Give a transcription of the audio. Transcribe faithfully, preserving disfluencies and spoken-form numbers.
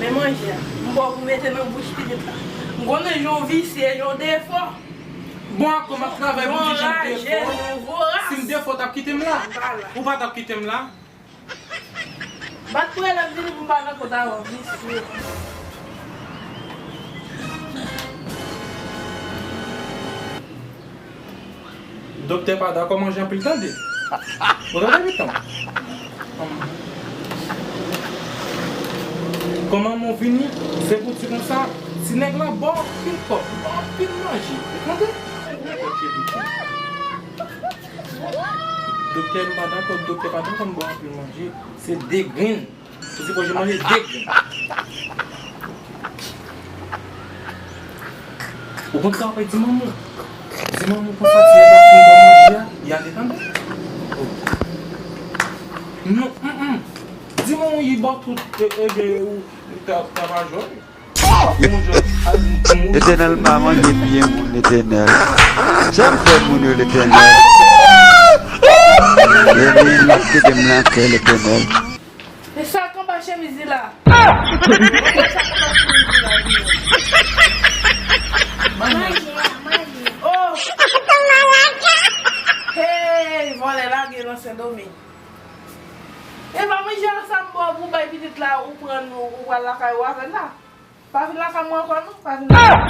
Men manje a. M ba w pou mete nan bouch pitit la. M konnen jan w visye, jan w defò. Bon, ankò m ap travay pou di jan m defò. Si m defò, w t ap kite m la. Ou pa t ap kite m la. Bat prelè m vini pou m pa nan kont avè w, visye. Doktè pa dakò manje anpil tande. Ou tande pitit mwen? Kòman mwen vini, se pou di konsa, ti nèg la ba w anpil kòb, li ba w anpil manje. Ou tande? Ok, pitit mwen. Doktè, m pa dakò, doktè pa dakò m ba w anpil manje. Se de grenn. Ou sipoze manje de grenn. Ou konn sa w ap di manman w? Di manman w konsa ti nèg la fin ba w manje a, y ale tande. Oh. Non, mm, mm. Di manman w li ba w tout, e, e, e, ou, ou ta, ta pa jwenn. Letènèl pa manje pye moun, Letènèl. Sa m fè moun yo, Letènèl? Epi, l ap kite m nan kè, Letènèl. E sa k anba chemiz li la? Manje, manje. Oh! Hey, vòlè lage nan Sendomeng. E pa manje a sa m ba w pou bay pitit la, ou pran, ou, ou pral lakay ou avè l la. Pa vin lakay mwen ankò non, pa vin lakay mwen.